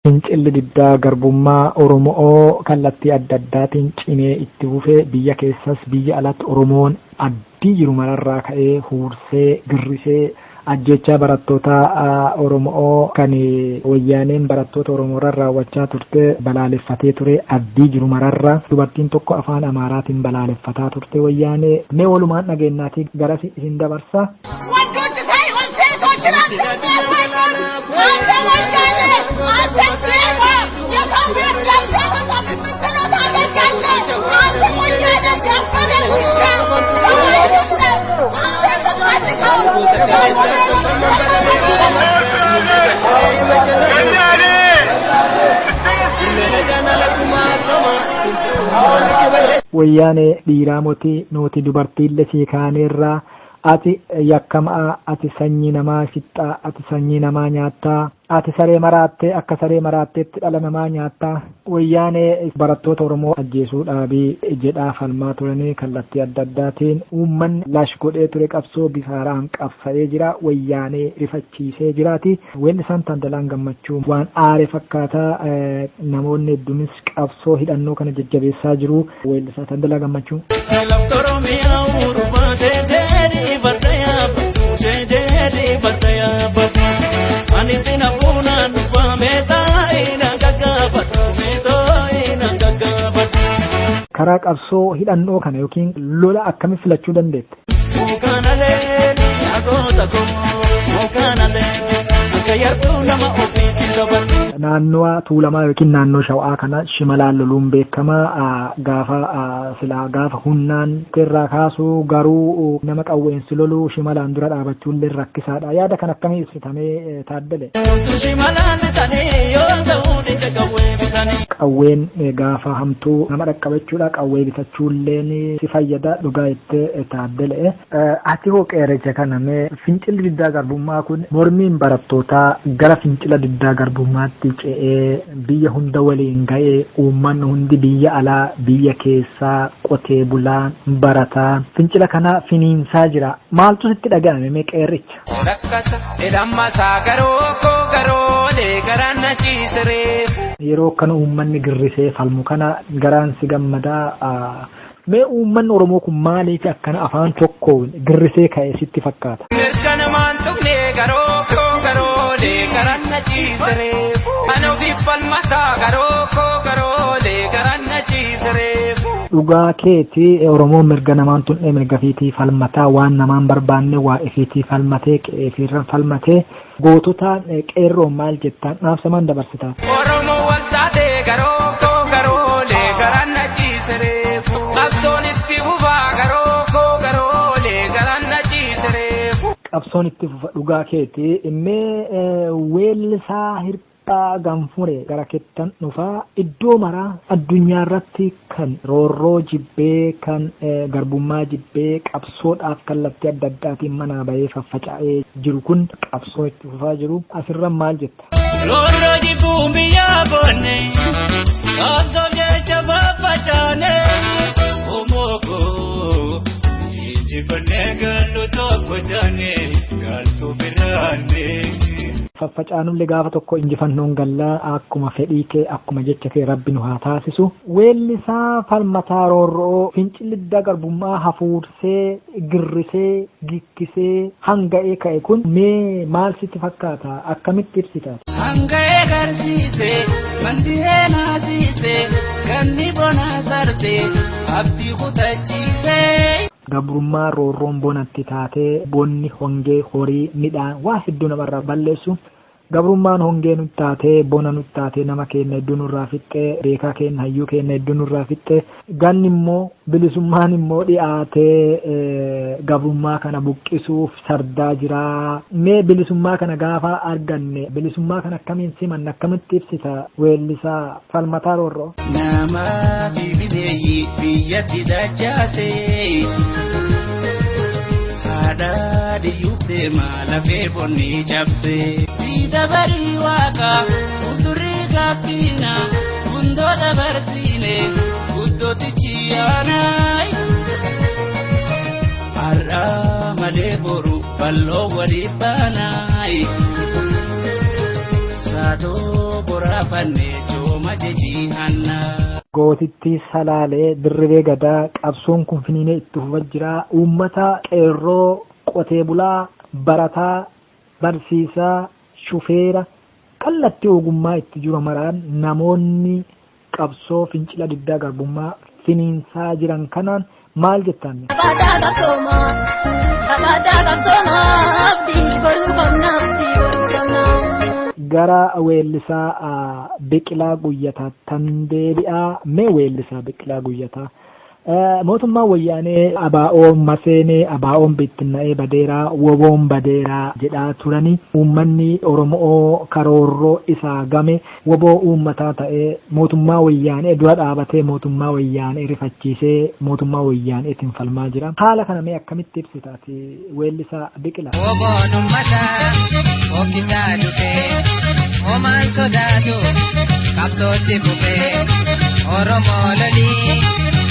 Fincilli diddaa garbummaa Oromoo kallattii adda addaatiin cimee itti fufee biyya keessas biyya alatti Oromoon addii jiru mararraa ka'ee huursee girrisee ajjechaa barattoota Oromoo kan wayyaaneen barattoota Oromoo irra raawwachaa turte balaaleffatee ture addii jiru mararraa dubartiin tokko afaan Amaaraatiin balaaleffataa turte wayyaanee mee walumaan dhageenyaatii garas isin dabarsa. ወንዶች ሳይሆን ሴቶች ናቸው የሚያሳዩን። አንተ ወያኔ፣ አንተ ሌባ፣ የሰው ቤት ገብተህ በሰው የምትለው ታደርጋለህ። አንተ ወያኔ ጃፈነ ውሻ፣ ሰው አይደለም። አንተ የምትፈልገው Wayyaanee dhiiraa mootii nuti dubartiillee sii kaaneerraa ati yakkamaa ati sanyii namaa fixxaa ati sanyii namaa nyaattaa ati saree maraattee akka saree maraatteetti dhala namaa nyaattaa wayyaanee barattoota Oromoo ajjeesuu dhaabii jedhaa falmaa turanii kallattii adda addaatiin uummanni lash godhee ture qabsoo bifa haaraan qabsa'ee jira wayyaanee rifachiisee jiraati. Weellisaan Taaddalaan Gammachuu waan aare fakkaataa namoonni hedduunis qabsoo hidhannoo kana jajjabeessaa jiru. Weellisaa Taaddalaa Gammachuu. Karaa qabsoo hidhannoo kana yookiin lola akkamitti filachuu dandeette? Naannoo Tuulamaa yookiin naannoo Shawaa kana shimalaan loluun beekamaa gaafa silaa gaafa humnaan irraa kaasuu garuu nama qawweensi loluu shimalaan dura dhaabachuun illee rakkisaadha. Yaada kan akkamii ibsitamee Taaddale? Qawween gaafa hamtuu nama dhaqqabachuudha. Qawwee bitachuullee si fayyada dhugaa jettee Taaddale. Ati hoo qeerricha kana mee fincilli diddaa garbummaa kun mormiin barattootaa gara fincila diddaa garbummaatti ce'ee biyya hunda waliin ga'ee uummanni hundi biyya alaa biyya keessaa qotee bulaan barataan fincila kana finiinsaa jira. Maaltu sitti dhaga'ame mee qeerricha? Rakkata hidhammasaa garoo koo garoolee garaan na ciisiree. Yeroo kana uummanni girrisee falmu kana garaan si gammadaa. Mee uummanni Oromoo kun maaliif akkana afaan tokkoon girrisee ka'e sitti fakkaata? Mirga namaan tuqne garoo koo garoolee garaan na ciisiree. Ana ofiif falmataa garoo koo garoolee garaan na ciisiree. Dhugaa keeti Oromoon mirga namaan tuqne mirga ofiitii falmataa waan namaan barbaanne waa ofiitii falmatee qe'ee ofiirra falmatee gootota qeerroon maal jettaan dhaamsamaan dabarsitaa? Oromoo wal taatee garoo koo garoolee garaan na ciisiree. Qabsoon itti fufaa garoo koo garoolee garaan na ciisiree. Qabsoon itti fufa dhugaa keeti mee weellisaa Hirphaa Gaanfuree gara kettan dhufaa iddoo maraa addunyaa irratti kan roorroo jibbee kan garbummaa jibbee qabsoodhaaf kallattii adda addaatiin manaa bahee faffaca'ee jiru kun qabsoo itti fufaa jiru asirra maal jetta? Roorroo jibbuun biyyaa boonne qabsoof jecha faffacaane Omooko injifannee gallu tokko taane galtuu biraanne. Faffacaanullee gaafa tokko injifannoon gallaa akkuma fedhii kee akkuma jecha kee rabbi nu haa taasisu. Weellisaa falmataa roorroo fincilli diddaa garbummaa hafuursee girrisee gikkisee hanga'ee ka'e kun mee maal sitti fakkaata akkamitti ibsita? Hanga'ee garsiise mandihee naasiise ganni bona sarte abdii kutachiise. Gabrummaa roorroon bonatti taatee bonni hongee horii midhaan waa hedduu namarraa balleessu. Gabrummaan hongee nutti taatee bona nutti taatee nama keenya hedduu nurraa fixxee beekaa keenya hayyuu keenya hedduu nurraa fixxee ganni immoo bilisummaan immoo dhiyaatee gabrummaa kana buqqisuuf sardaa jiraa. Mee bilisummaa kana gaafa arganne bilisummaa kana akkamiin simanna akkamitti ibsita weellisaa falmataa roorroo? Namaa fi bineeyyi biyyatti dachaasee haadha diyyuuf deema lafee bonni cabsee. Dabarii waaqa fuuldurri gaaffiina gundoo dabarsiine guddootichi yaanaay. Har'a malee boru bal'oo waliif baanaay. Saatoo. boraafanne cooma jejihanna. Gootittii Salaalee Dirribee Gadaa, qabsoon kun finiinee itti fufaa jira. Uummata qeerroo, qotee bulaa, barataa, barsiisaa, shufeera kallattii ogummaa itti jiru maraan namoonni qabsoo fincila diddaa garbummaa finiinsaa jiran kanaan maal jettan? Kabaataa qabsoomaa, kabaataa qabsoomaa, abdii boruu qabna, abdii boruu qabna. Gara weellisaa Biqilaa Guyyataa tan deebi'aa. Mee weellisaa Biqilaa Guyyataa, mootummaan wayyaanee abaa'oon maseenee, abaa'oon bittinna'ee badeeraa, woboon badeeraa jedhaa turani. Uummanni Oromoo karoorroo isaa game woboo uummataa ta'ee mootummaa wayyaanee dura dhaabatee, mootummaa wayyaanee rifachiisee, mootummaa wayyaaneetiin falmaa jira. Haala kana mee akkamitti ibsitaati, weellisaa Biqilaa? Woboon uummataa hokkisaa dhufee, homaan sodaatu qabsootti fufee, Oromoo lolii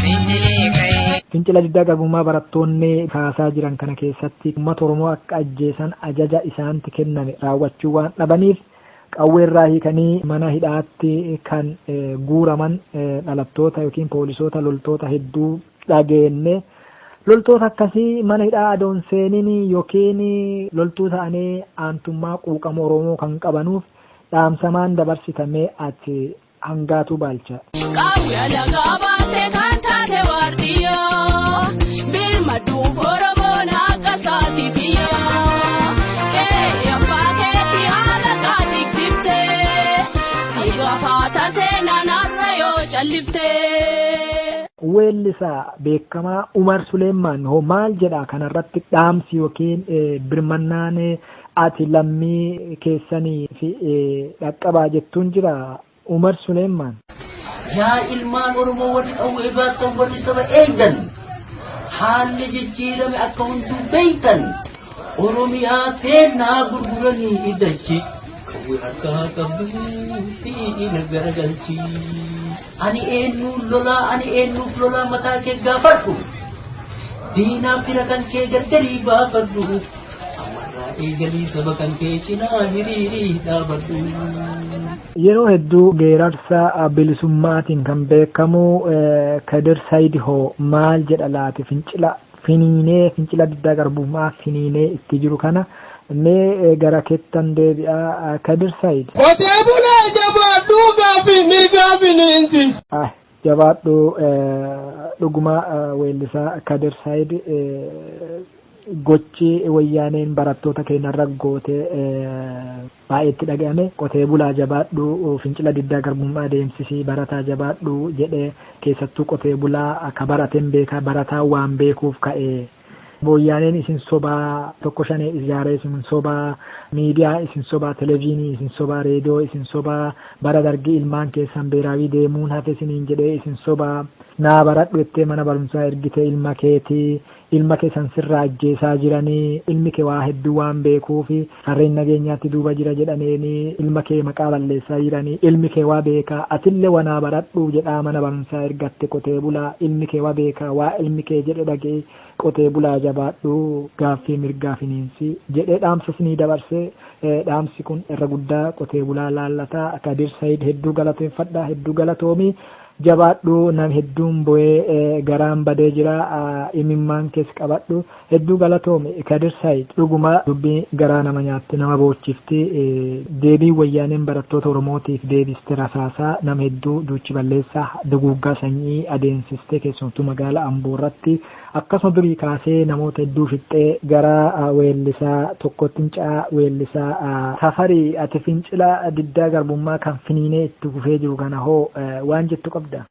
fincilii ka'ee. Fincila diddaa garbummaa barattoonni kaasaa jiran kana keessatti uummata Oromoo akka ajjeesan ajaja isaanitti kenname raawwachuu waan dhabaniif qawweerraa hiikanii mana hidhaatti kan guuraman dhalattoota yookiin poolisoota, loltoota hedduu dhageenne. Loltoota akkasii mana hidhaa adoon seeniin yookiin loltuu ta'anii aantummaa quuqama Oromoo kan qabanuuf dhaamsamaan dabarsitamee ati, Hangaatuu Baalchaa? Qawwee alagaa baatee kan taate waardiyyaa, birmadduuf Oromoon akka isaatiif iyyaa. Qe'ee abbaa keetii haala qaatiqsiftee, si gaafata seenaan har'a yoo calliftee. Weellisaa beekamaa Umar Suleemaan hoo maal jedha kanarratti? Dhaamsi yookiin birmannaan ati lammii keessanii fi dhaqqabaa jettuun jira, Umar Suleemaan? Yaa ilmaan Oromoo, warri qawwee baattan, warri saba eegdan, haalli jijjiirame akka hunduu beeytan. Oromiyaa teennaa gurguranii iddachi, qawwee harkaa qabduutti ila garagalchi. Ani eenyuun lolaa, ani eenyuuf lolaa, mataa kee gaafadhu. Diinaa fira kan kee gargarii baafadhu. Ammarraa eegalii saba kan kee cinaa hiriirii dhaabadhu. Yeroo hedduu geerarsa bilisummaatiin kan beekamu Kadir Said hoo maal jedha laati fincila finiinee, fincila diddaa garbummaa finiinee itti jiru kana? Mee gara keettan deebi'aa, Kadir Said. Qotee bulaa jabaadhuu, gaafii mirgaa finiinsi. Jabaadhu. Dhuguma weellisaa Kadir Said, gochi wayyaaneen barattoota keenyarra goote baay'eetti dhaga'ame. Qotee bulaa jabaadhu, fincila diddaa garbummaa deemsisii, barataa jabaadhu jedhee, keessattuu qotee bulaa akka barateen beekaa, barataa waan beekuuf ka'e. Wayyaaneen isin sobaa, tokko shanee ijaaree isin sobaa, miidiyaa isin sobaa, televezyiinii isin sobaa, reediyoo isin sobaa, bara dargii ilmaan keessan beeraawii deemuun hafe isiniin jedhee isin sobaa, naa baradhu jettee mana barumsaa ergite ilma keetii, ilma keessan sirraa ajjeesaa jiranii, ilmi kee waa hedduu waan beekuufi farreen nageenyaatti duuba jira jedhaneeni ilma kee maqaa balleessaa jiranii, ilmi kee waa beekaa, atillee wanaa baradhu jedhaa mana barumsaa ergatte. Qotee bulaa, ilmi kee waa beekaa, waa ilmi kee jedhe dhagee, qotee bulaa jabaadhu, gaaffii mirgaa finiinsi jedhee dhaamsa isinii dabarsee. Dhaamsi kun irra guddaa qotee bulaa laallataa. Kadir Sayid, hedduu galateeffadha, hedduu galatoomii, jabaadhu. Nam hedduun bo'ee garaan badee jira, imimmaan keessa qabadhu. Hedduu galatoomi, Kadir Sayid. Dhuguma dubbii garaa nama nyaatti, nama boochifti. Deebii wayyaaneen barattoota Oromootiif deebiste rasaasaa, nama hedduu duuchi balleessaa, duguuggaa sanyii adeemsistee, keessumattuu magaala Amboo irratti, akkasuma durii kaasee namoota hedduu fixxee. Gara weellisaa tokkotti caa, weellisaa Tafarii, ati fincila diddaa garbummaa kan finiinee itti fufee jiru kana hoo waan jettu qabda?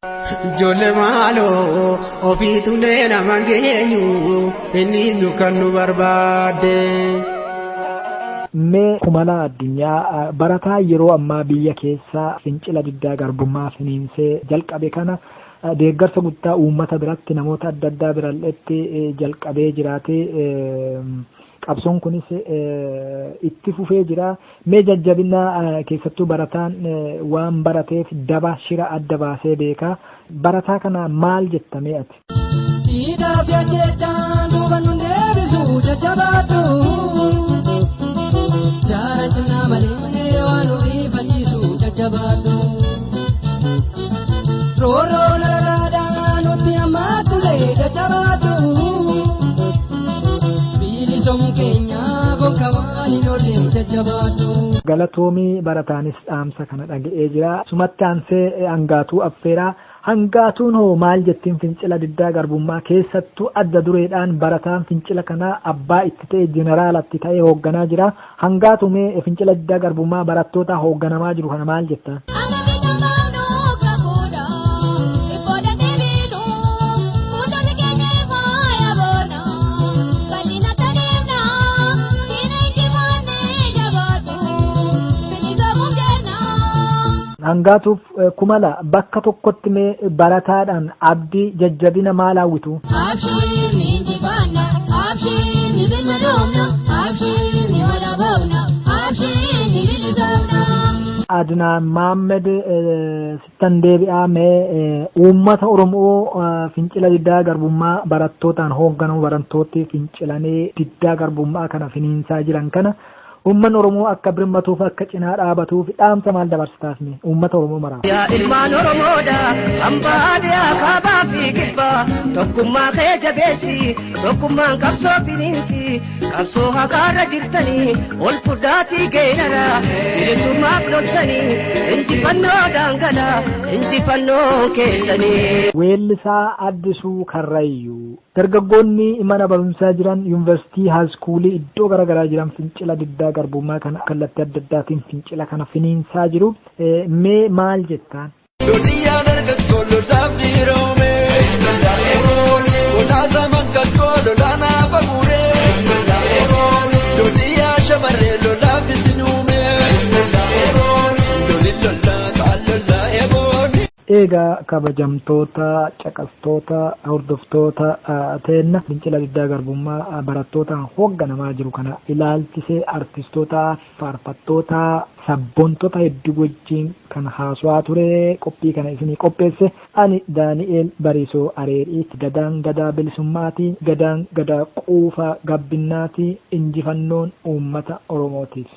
Ijoollee maaloo, ofiitu nama geenyu inni nu kan nu barbaadde. Mee Kumalaa Addunyaa, barataa yeroo ammaa biyya keessaa fincila diddaa garbummaa finiinsee jalqabe kana deeggarsa guddaa uummata biratti, namoota adda addaa biralletti jalqabee jiraate, qabsoon kunis itti fufee jira. Mee jajjabina, keessattuu barataan waan barateef daba shira adda baasee beeka. Barataa kana maal jettamee ati? Dhiigaaf jechaan duuba nun deebisu, jajjabaadhu. Jaara cimnaa malee waan ofii faccisu, jajjabaadhu. jajjabaadhu. Rooroo lagaadhaa nuti ammaa tulee jajjabaadhu. Bilisoomu keenya gonka waan hin oolle jajjabaadhu. Galatoomii barataanis dhaamsa kana dhaga'ee jira. Sumatti aansee hangaatuu affeeraa. Hangaatuun hoo maal jettiin fincila diddaa garbummaa keessattuu adda dureedhaan barataan fincila kanaa abbaa itti ta'e jeneraalatti ta'e hoogganaa jira. Hangaatu mee fincila diddaa garbummaa barattoota hoogganamaa jiru kana maal jettaan? Hangaatuuf kumala bakka tokkotti mee barataadhaan abdii jajjabina maal hawwitu? Abshiin ni injifanna, abshiin ni birmadoomna, abshiin ni walaboomna, abshiin ni bilisoomna. Adnaan Maammed sittan deebi'aa mee uummata Oromoo fincila diddaa garbummaa barattootaan hoogganamu barattooti fincilanii diddaa garbummaa kana finiinsaa jiran kana uummanni Oromoo akka birmatuuf akka cinaa dhaabatuuf dhaamsa maal dabarsitaaf mee uummata Oromoo maraaf? Yaa ilmaan Oromoodha hambaa dhiyaa kaabaa fi kibbaa tokkummaa kee jabeessi tokkummaan qabsoo finiinsi qabsoo haqaarra jirtanii ol furdaatii geenara bilisummaaf loltanii injifannoo daangala injifannoo keessanii. Weellisaa Addisuu Karrayyuu dargaggoonni mana barumsaa jiran yuunivarsiitii haaskuulii iddoo garaagaraa jiran fincila diddaa garbummaa kana kallattii adda addaatiin fincila kana finiinsaa jiru. Mee maal jettaan? Loliyyaa dargaggoo lolaaf dhiiroome. Lolaa mangaggoo lolaa naafa guuree. Loliyyaa shamarree lolaaf isin uume. Loli lolaa kaal lolaa eebooni. Egaa kabajamtoota caqastoota hordoftoota teenna fincila diddaa garbummaa barattootaan hoogganamaa jiru kana ilaalchisee artistoota faarfattoota sabboontota hedduu wajjin kan haasawaa ture qophii kana isinii qopheesse ani Daani'eel Bariisoo Areeriiti. Gadaan gadaa bilisummaati. Gadaan gadaa quufaa gabbinnaati. Injifannoon uummata Oromootiif.